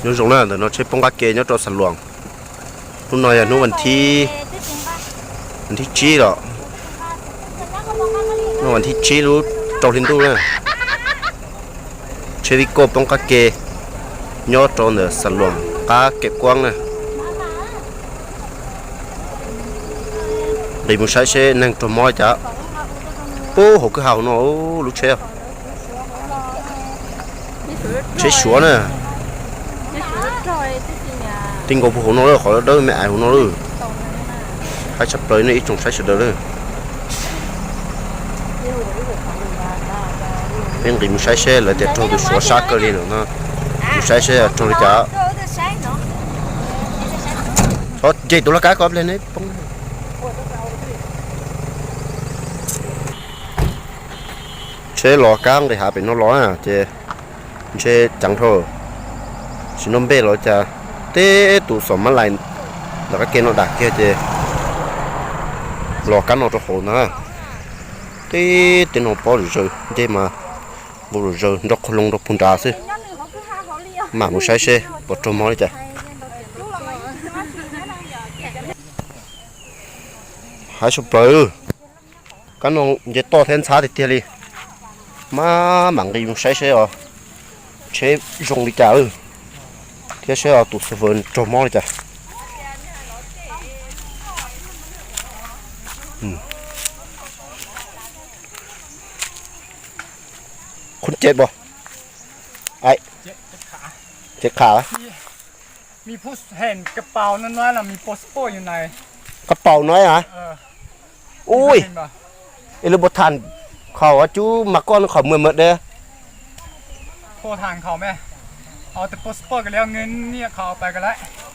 Nyob zoo na, ntawm no tsheb poob qab ke nyob rau Xas Luas. Hnub no yog hnub vas thib, vas thib tsib los, hnub vas thib tsib lub rau hli ntuj na. Tsheb vij koj poob qab ke nyob rau ntawm Xas Luas qab Kem Kuab na. Nqis mus saib seb neeg raug mob li cas. Pub hauv kwj ha hauv no lub tsheb. Tsheb Suav na. Tij nkaus puag hauv no lawm, qhov dawb me ais hauv no lawm. Haib tshaj plaws nej ib tsoom saib sawv daws lawm. Peb nqis mus saib seb lawv tias raug tus Suav sab kawg li no. Mus saib seb raug li cas. Nce tus laj kab ko ple ne poob. Tsheb los kab nqis hav pem no los na ces ntshe ceev dhau. Tsis noj npej los cas, teb tus xom mab lais ntawm qab ke no dam kiag ces los kab no rau hauv ntag. Teb tej no pob zom zaws, nce mas npau zom zaws nrog qhov loo rau puag nrad xwb. Mam mus saib seb puas raug mob li cas. Haib tshaj plaws, kab no nce toj thiab ntxhab tiag tiag li. Maj mam nqis mus saib seb os, tsheb zoo li cas thiab seb os tus xov fwv raug mob li cas. Khuv cem pom, cem qham. Kab paus no a. Ui, es lawv puas tham khom cub mas koj khom mws mws de.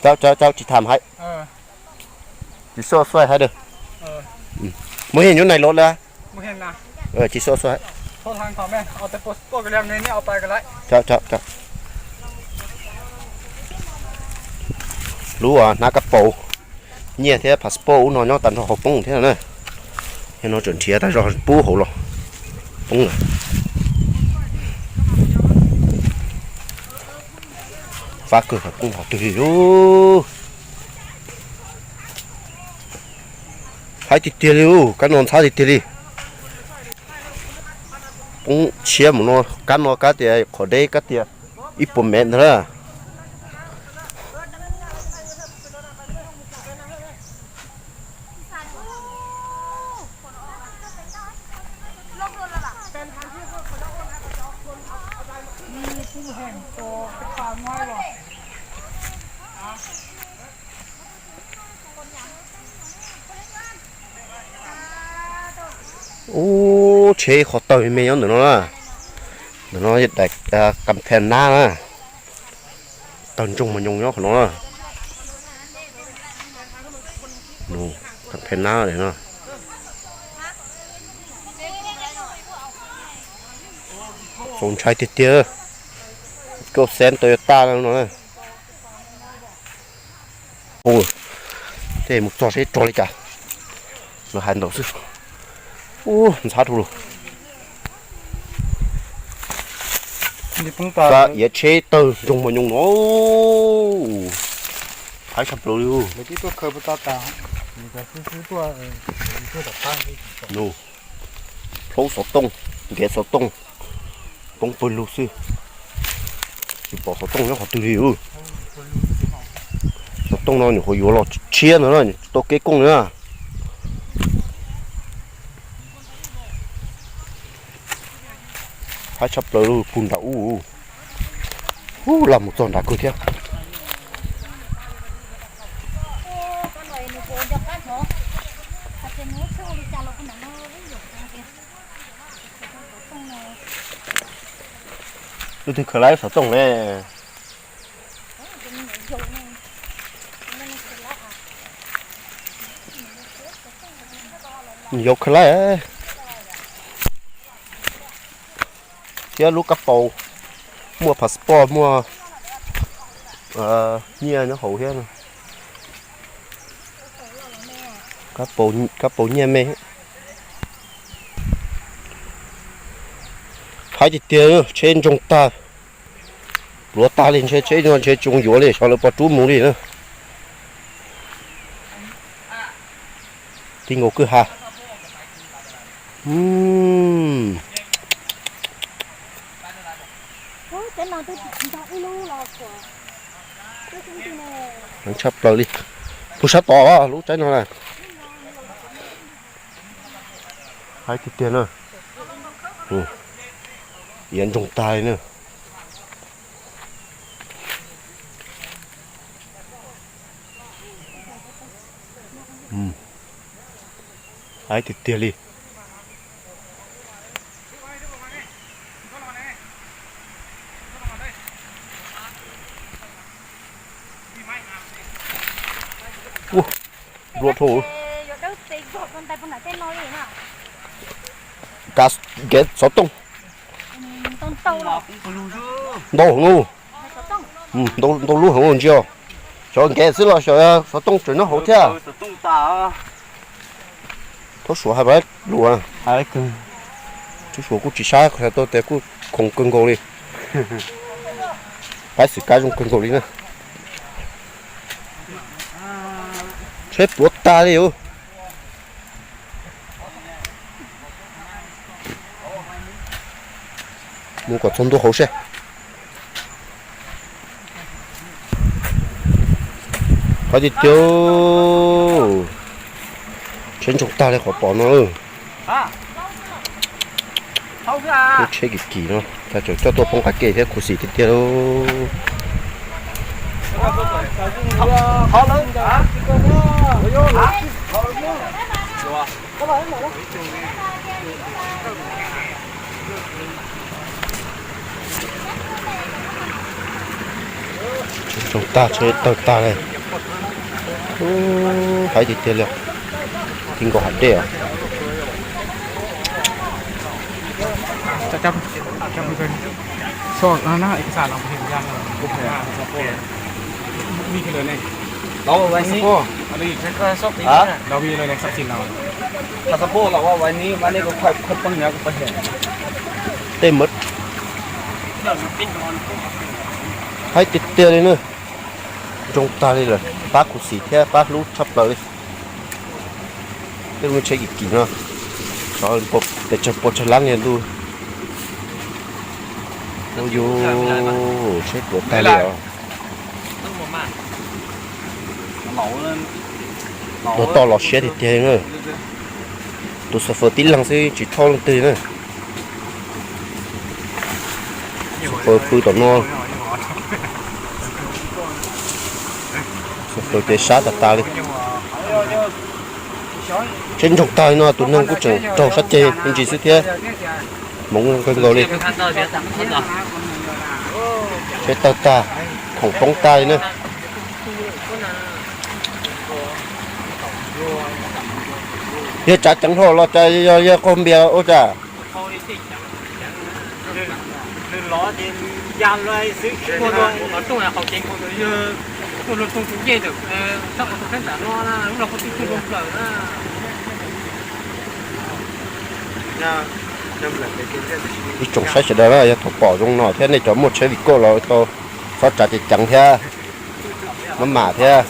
Cau cau cau tsis tham hais. Tsis xoj xuaj hais de. Mus heev nyuv nais los lawm. Tsis xoj xuaj hais. Lub hnab kab paus, nyiaj thiab passport ub no nyob tag nrho hauv poob thiab na. Yog no tseem nrhiav tag zog pub hauv los poob lawm. Fab kawg, poob qhov twg li lub. Haib tiag tiag li, kab no ntxhab tiag tiag li. Poob tshiab mus no, kab no kab tias qhov deb kab tias ib puas mev ntag na. Ub, tsheb qhov tawg me nyob ntawm no na. Ntawm no daim kam phem nab na. Tawg ntsoog mos nyoos nyob qhov no na. Kam phem nab no. Txaus ntshai tiag tiag. Kauj xeeb Toyota no na. Ua, tej mus txog seb rog li cas. Lawv hais ntau xwb. Ub, ntxhab dhau lawm. Iav tsheb tawg ntsoog mos nyoos no. Haib tshaj plaws li. Plaub xov tooj, nkev xov tooj, poob pawg lug xwb. Tsis pom xov tooj nyob qhov twg li. Xov tooj no nyuam qhuav yuav los tshiab ntawd na, tsis tau kev kooj li na. Haib tshaj plaws li, puag nram ub. Ub, laj mus txog nrad kawg thiab. Leej twg khaws lawv xov tooj ne? Yau khaws lawv. Thiab lub kab paus, muaj passport, muaj nyiaj nyob hauv thiab. Kab paus nyiaj me. Haib tiag tiag, tsheb ntsoog tag. Pluav tag li, ntshe tsheb no ntshe tsis zoo yuav li, xyov lawv puas rub mus li na. Ti nkaus kwj ha. Heev tshaj plaws li. Puag sab tod lub tsaib no na. Haib tiag tiag na. Iav ntsoog tag li na. Haib tiag tiag li. Ua, nplua dhau. Kav nkev xov tooj. Ntau heev, ntau lub heev ntsia. Xyov nkev xwb los xyov xov tooj tseem nyob hauv thiab. Thaub Suav hais lus, Thaub Suav kuj tsis saib qhov tau tias kuj khoom kawg nkaus li. Qaib xwm kab zoo kawg nkaus li na. Tsheb pluav tag li os. Mus kom txog ntua hauv seb. Qhov tiag tiag, tsheb ntsoog tag li qhov pom no. Lub tsheb kim kim no, tseem coj tuaj poob qab ke thiab, khuv xim tiag tiag lauj. Tsheb ntsoog tag, tsheb tawg tag li. Haib tiag tiag li. Ti nkaus hav dej os. Tej mawv. Haib tiag tiag li na. Ntsoog tag li lawm, pab khuv xim thiab pab hlub tshaj plaws li. Tej lub tsheb kim kim no, pes tsawg pua tsawg lab niag ntuj. Ua yus tsheb pluav tag li os. Tus toj los siab tiag tiag na. Tus xov fawm tib leeg xwb tsis thauj leej twg na. Xov fawm pw tom no. Xov fawm ces sab tas tas li. Tsheb ntsoog tag li no tus neeg kuj tseem raug sab ceg me ntsis xwb thiab. Hmoov kawg nkaus li. Tsheb tawg tag, khoom poob tag li na. Yog tsav ceev dhau los cas yog yog qaug npias ua cas? Ib tsoom saib sawv daws na, yog thaum pom zoo no thiab nej cov muaj tsheb vim kauj los tau txhob tsav ceev ceev thiab, maj mam thiab.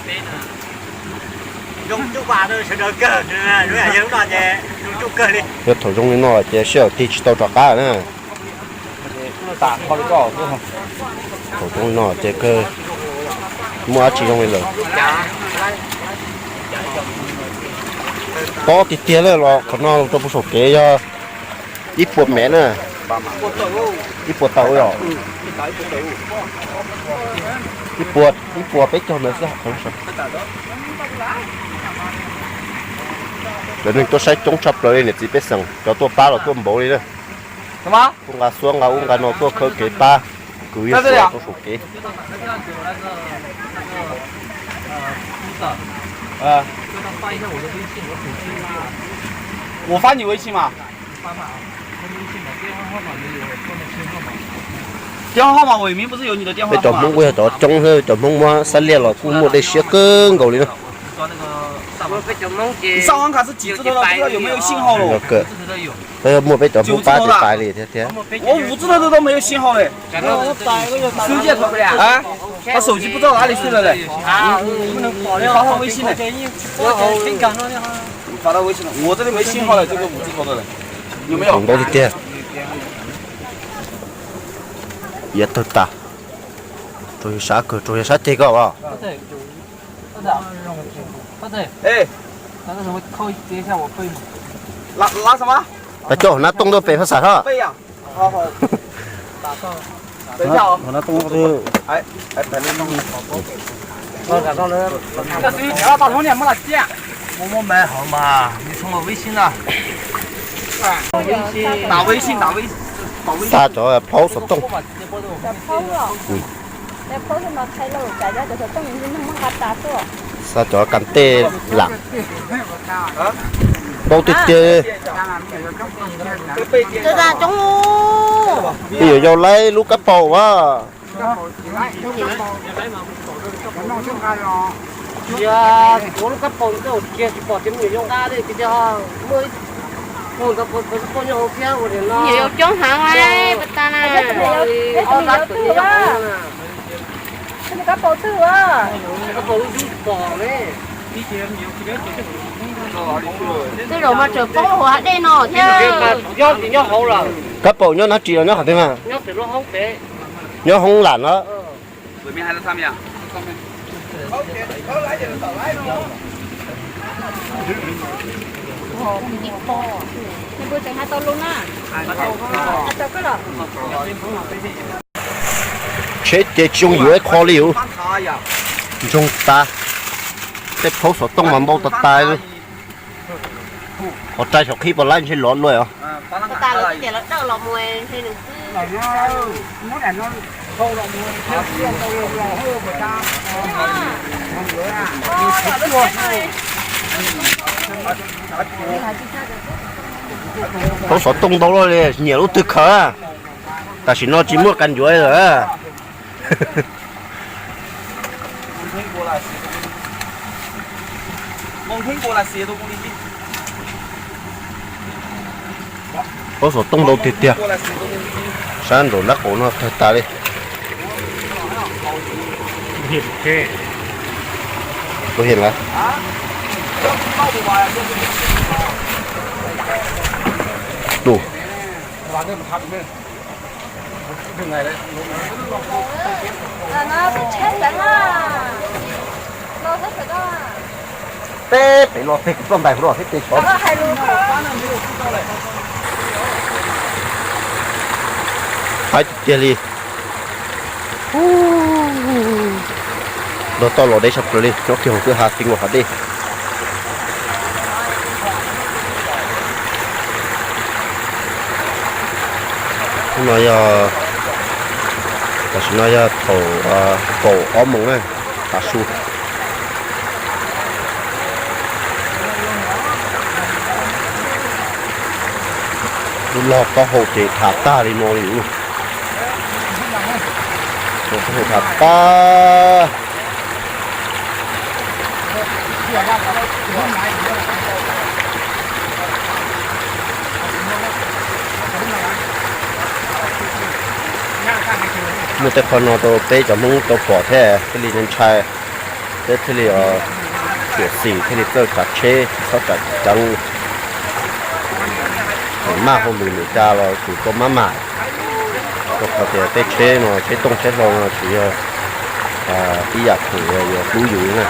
Yog thaum zoo li no ces sij hawm tig tsis tau rov qab na. Thaum zoo li no ces kawg muaj dab tsi zoo li lawm. Tob tiag tiag lawm los qhov no rau puag saum kev yog ib puas mev na, ib puas tawm os, ib puas, ib puas peb caug mev xwb. Cov neeg tuaj saib coob tshaj plaws li niam txiv pej xeem, cov tuaj pab los tuaj npaum li na. Tuaj nqa xuab nqa ub nqa no tuaj khawb kev pab kwv yawg rau saum kev. Peb cov Hmoob kuj yog cov coob xwb, cov Hmoob muab xab liaj los kuj muaj dej siab kawg nkaus li na. 上网卡是几字头的，不知道有没有信号了。 Muaj peb cov Hmoob pab tes pais li thiab thiab. 我五字头的都没有信号嘞。啊，他手机不知道哪里去了嘞。你发他微信嘞。你发他微信了，我这里没信号了，这个五字头的了。有没有？ Ntau tiag tiag. Yav tawg tas. Rau yog sab kawg, rau yog sab ceg koj as. Tab coj hauv nab tooj tuaj pem phaj xav hov. Xa cov plaub xov tooj. Xa cov kas tej lam. Ntau tiag tiag. Peb yuav yau laib lub kab paum as. Coob heev, pas tas na. Tej zaum mas tseem poob hauv hav dej no thiab. Kab paum nyob nab tsis los nyob qhov twg mas? Nyob hoob lam no. Tsheb ces tsis zoo yuav ib qho li us. Ntsoog tas. Tej plaub xov tooj mas npau tas tas li. Qhov rai saum qhib pos laib ntshe lov luaj os. Plaub xov tooj ntau luaj li, nyiam lub twg khaws. Tam sim no tsis muaj kas ncuav lawm. Plaub xov tooj ntau tiag tiag. Sab nraum nrab qaum no tawg tas li. Tus hiam lawm. Tus. Peb pem los peg kuv ploj ntais hauv los peb pem tod. Haib tiag tiag li. Nrog toj los deb sab plaws li, nyob kiag hauv kwj ha ti nkaus hav dej. Hnub no yog, tam sim no yog thaum kaum ob moos na, tav su. Lub log taub hau ces tham tag li no li. Taub hau tham tag. Muaj tej qhov no rau peb cov Hmoob tau pom thiab thiaj li ntshai, peb thiaj li xyuam xim thiaj li txawj tsav tsheb txhob tsav ceev. Thaum maj hauj lwm nws cas los tsum tau maj mam, rau qhov tias tej tsheb no tsheb tooj tsheb hlau no tsis yog ib yam khoom yuav hlub yus na.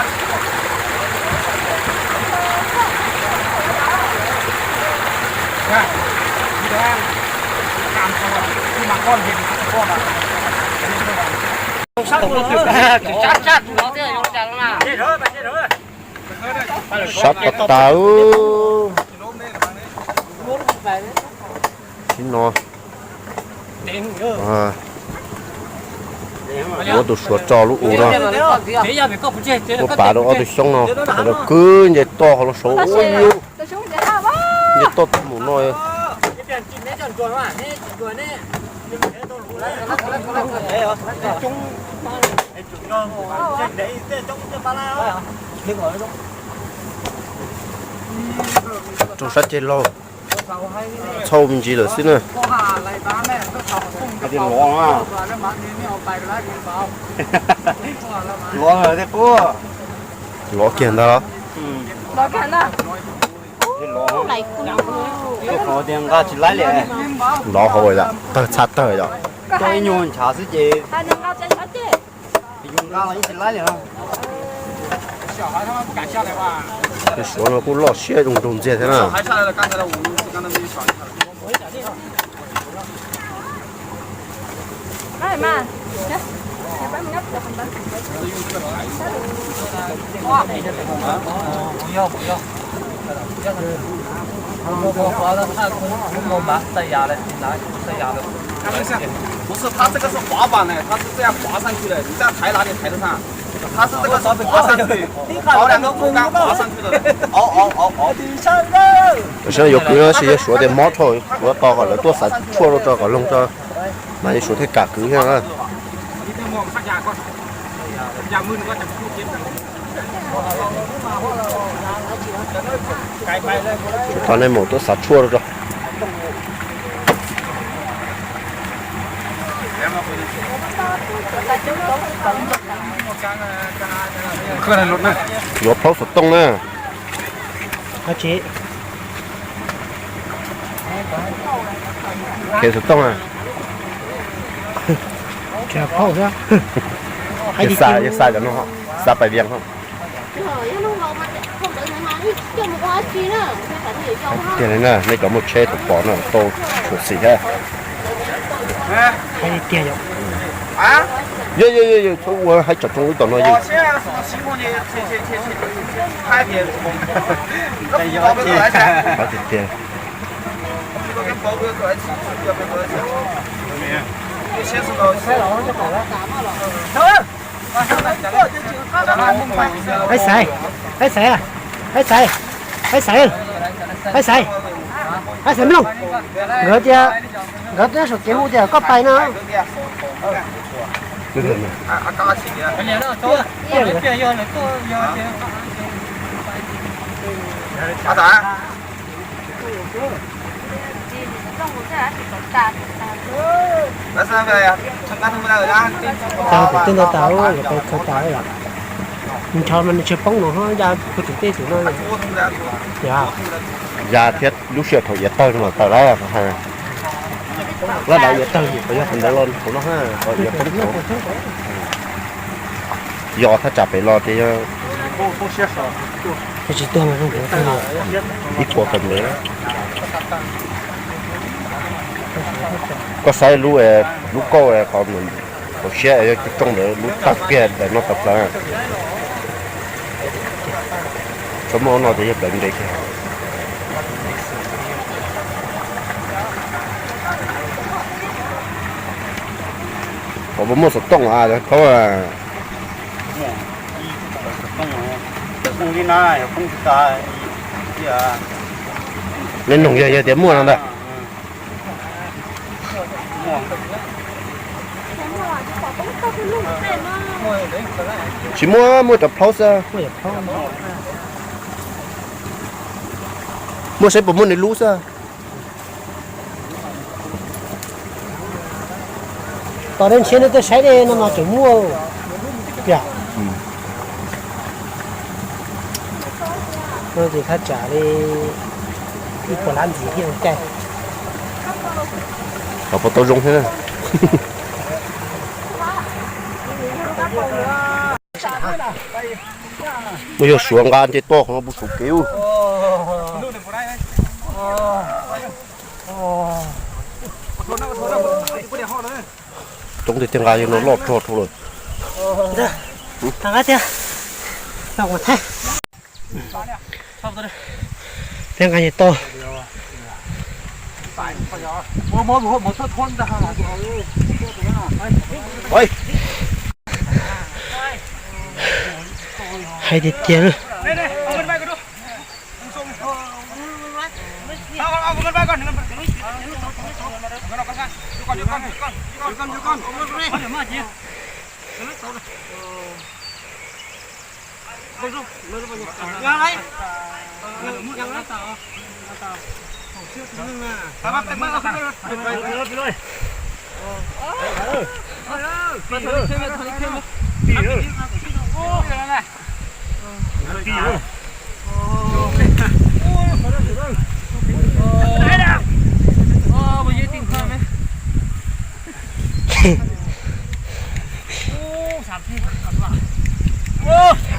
Sab tas tas. Tsis no. Muab tus suav tso lub u no. Muab pav rau ob tug xyoob no, rau kwv nce toj hauv los saud ua yus. Nce toj tag mus no. Rau sab ceg laug, txhauj me ntsis lawm xwb na. Lov kiag ntag los? Lov hauv yom, tawg txha tawg yom. Ib nyuag nchav xwb ces. Suav no kuj loj siab zoo nraug ntxiag thiab na. 不是，它这个是滑板的，它是这样滑上去的，你这样抬哪里抬得上？它是这个是滑上去，搞两个竹竿滑上去的。哦哦哦哦。 Tam sim no yuav kwv no sis yog Suav tias mob rau, Suav tos kom lawv tuaj xav tshuaj rau tso kom loog tso, mas Suav thiaj kam kwv thiab. Tos nej mus tuaj xav tshuaj rau tso. Yuav plaub xov tooj na. Khev xov tooj na. Xa, xa cov no, xa pais Vias ho. Tiag li na, nej cov muaj tsheb tau pom no tau tshua xim thiab. Yog yog yog, txhob ua haib tsom tsoo wb tom no yog. Tiag tiag. Ais xaiv, ais xaiv, ais xaiv, ais xaiv, ais xaiv, ais xaiv mloog. Nkawd tias nkawd twb saum kev hu tias koj pais no. Tau tus twg ntau tas, yuav pais khaws tas lawm. Nws ncho mas nws tsis poob no, ya pug tus tej tus no. Ya thiab lub sij hawm thaum iav tawg no mas tawm lawm. Laj dav iav tawg, yog thaum ntawd los thaum no, thaum iav poob thaum. Yog thaj tsam pem los ces yog tsis tuag mas zoo, ib puas tawm ntawd. Koj saib lub, lub kauj qhov, qhov siab yog cov rooj ntawd lub tag kiag daim no tawm plaws. Txhob muaj no ces yog plaws ntev kiag. Qhov puas muaj xov tooj a, cov phaub a? Nej nug yog, yog tias muaj no ntag. Tsis muaj, muaj cov phaub xwb. Muaj saib puas muaj nws lub xwb. Tos dej ntshiab nej tuaj saib dej no mas tseem muaj. Yog no ces thaj tsam li ib puas lab ntxiv thiab caij. Puas tau zoo thiab. Muaj yog Suav nqa nce toj qhov no puas tshuav kev ub. Coob tiag tiag, nqa yog no loj rog rau lawm. Thiab nqa nce toj. Hais tiag tiag.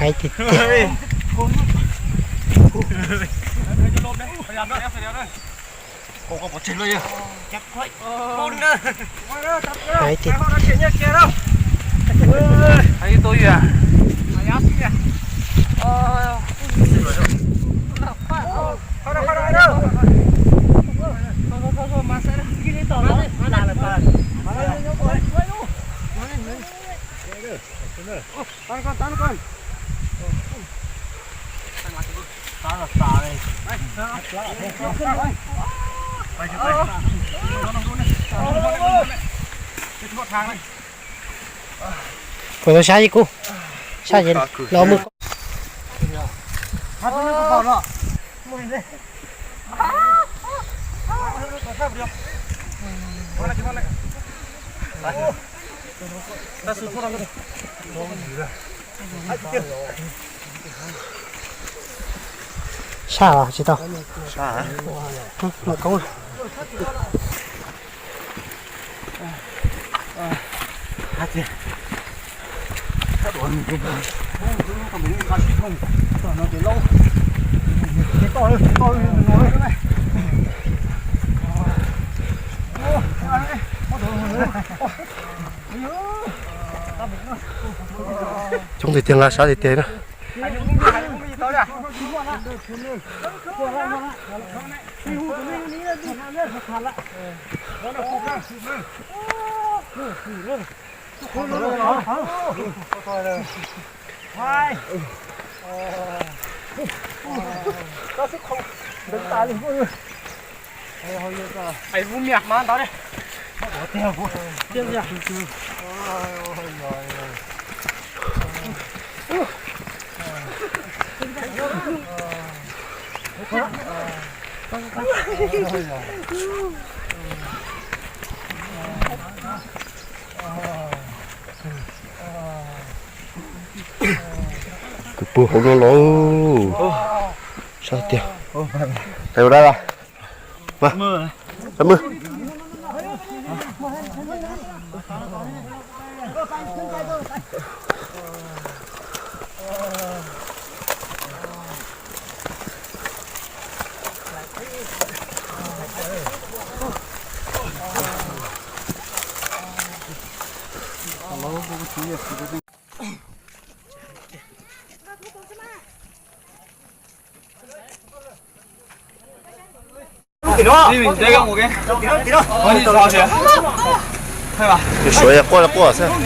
Hais tiag tiag. Hais tiag tiag. Puas tau sab ib kub? Sab ces los maj. Sab los tsis tau. Sab hả? Lawv koob. Coob tiag tiag, nqa sab tiag tiag na. Kwv pug hauv no los. Sab tiag. Tais ua dab mas. Tus suav yog quaj los quaj xwb.